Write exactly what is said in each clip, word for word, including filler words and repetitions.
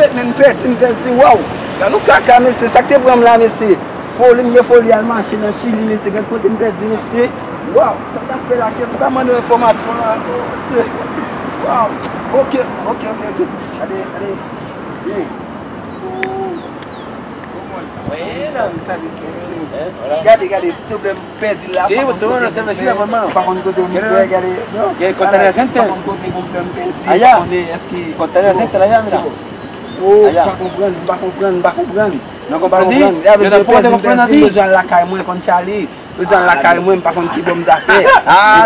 Men m pèdi, m pèdi, waw. Gad yon kaka, mesye, sa k te pran m la, mesye. Foli, m gen foli al mache nan Chili, mesye. Gad kote m pèdi, mesye. Waw, sa m ta fè la, kiyès m ta mande yon enfòmasyon la? Waw, ok, ok, ok, ok. Gade, gade. Wi, non. Gade, gade, silvouplè, m pèdi la. Sí, pa konn kote m pèdi, m pa konn kote m pèdi, gade. Kontanè sentè. M pa konn kote m pèdi, m pa konnen èske. Kontanè sentè la, ya, mira. Oh, m pa konprann, m pa konprann, m pa konprann. Nou konprann? Yo ta poko te konprann anpil. M bezwen al lakay mwen, konn Charlie. Bezwen al lakay mwen, m pa konn ki bò m ta fè. Ah,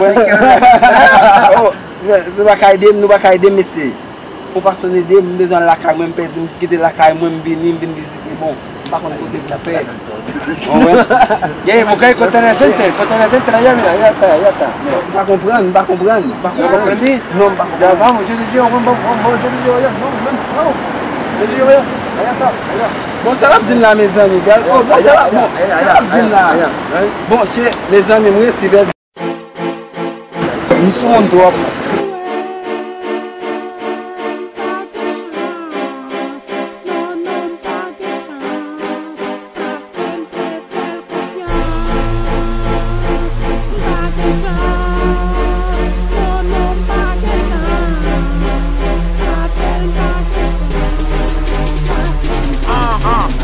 oh, nou pa ka ede m, nou pa ka ede m, mesye. Fò pastè ede m, m bezwen al lakay mwen, m pèdi, m kite lakay mwen, m vini, m vin vizite, bon, m pa konn kote m ta fè. Ou wè? Ye, mwen kay kontanè sentè, kontanè sentè la, ya, mira, ya ta, ya ta. M pa konprann, m pa konprann, m pa konprann. Ou konprann? Non, m pa konprann. Vamos, yo te digo, vamos, vamos, yo te digo, ya, vamos, vamos, vamos. Yo te digo, ya, ya ta, ya. Bon, sa l ap di m la, mezanmi, gad. Oh, bon, sa l ap, bon, sa l ap di m la. Bon, se, mezanmi, m resi pèdi. M sou moun twòp.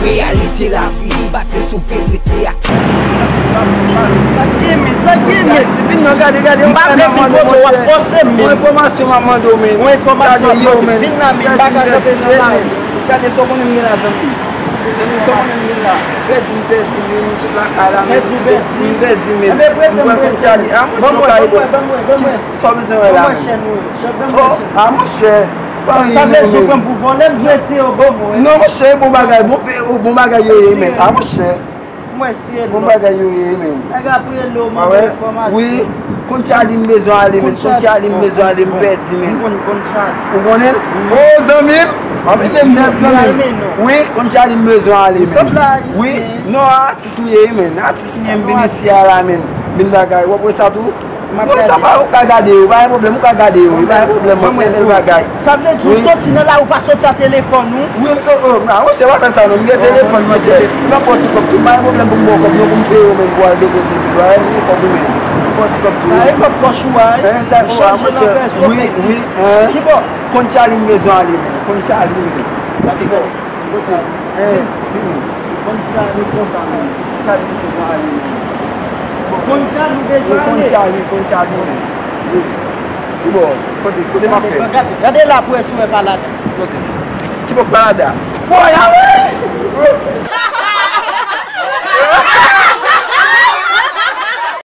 Reyalite lavi li baze sou verite ak. Sa k gen men, sa k gen men. Vin non, gade, gade, m pa vle vin kote w ap fòse m, men. Yon enfòmasyon m ap mande w, men. Yon enfòmasyon m ap mande w. Vin la, men, m pa ka kanpe nan la. Gade sa w konnen m gen la, zanmi. Zanmi, sa w konnen m gen la. Pèdi, m pèdi, men m sot lakay la, men. Pèdi, w pèdi. M pèdi, men. Enben, prezan m, prezan m. Ah, monchè, w ka ede m. Sa w bezwen wè la, men? Oh, ah, monchè. Sa vle di w pran m pou vòlè, m dwe tiye w, bon, mwen. Non, monchè, bon bagay, bon, bon bagay yo ye, men. Ah, monchè. Mwen siye l. Bon bagay yo ye, men. Nèg ap rele w, mande enfòmasyon. Wi, konn Charlie m bezwen ale, men. Konn Charlie m bezwen ale, m pèdi, men. M konn, konn Charlie. Ou konnen l? Oh, zanmi m. M ap ede m nèt, zanmi m. Wi, konn Charlie m bezwen ale, men. Wi, non, atis m ye, men. Atis m ye, m vin isi a la, men. Vin bagay. W ap wè sa tou? Mwen, sa pa, ou ka gade yo, pa gen pwoblèm, ou ka gade yo, pa gen pwoblèm, mwen fè bèl bagay. Sa vle di ou soti nan lari, ou pa soti a telefòn ou? Wi, m soti, oh, ah, monchè, pa fè sa non, m gen telefòn, monchè. M ap ba w ti kòb tou, pa gen pwoblèm pou m ba w kòb non, pou m peye w menm pou w al depoze pi lwen, m gen kòb wi, men. M ba w ti kòb tou. Sa e kòb pòch ou a, wi? Ou chanje langay, so fèk wi. Ki bò? Konn Charlie m bezwen ale, men. Konn Charlie, men. Gade bò. Kote? Eh, vini. Konn Charlie konsa, men. Charlie bezwen ale, men. Konn Charlie bezwen ale. Konn Charlie, konn Charlie, men. Wi. Ki bò? Kote? Kote m ap fè? Gade, gade la pou wè si w wè pa ladan. Kote? Ki bò pa ladan? Bò, y ale!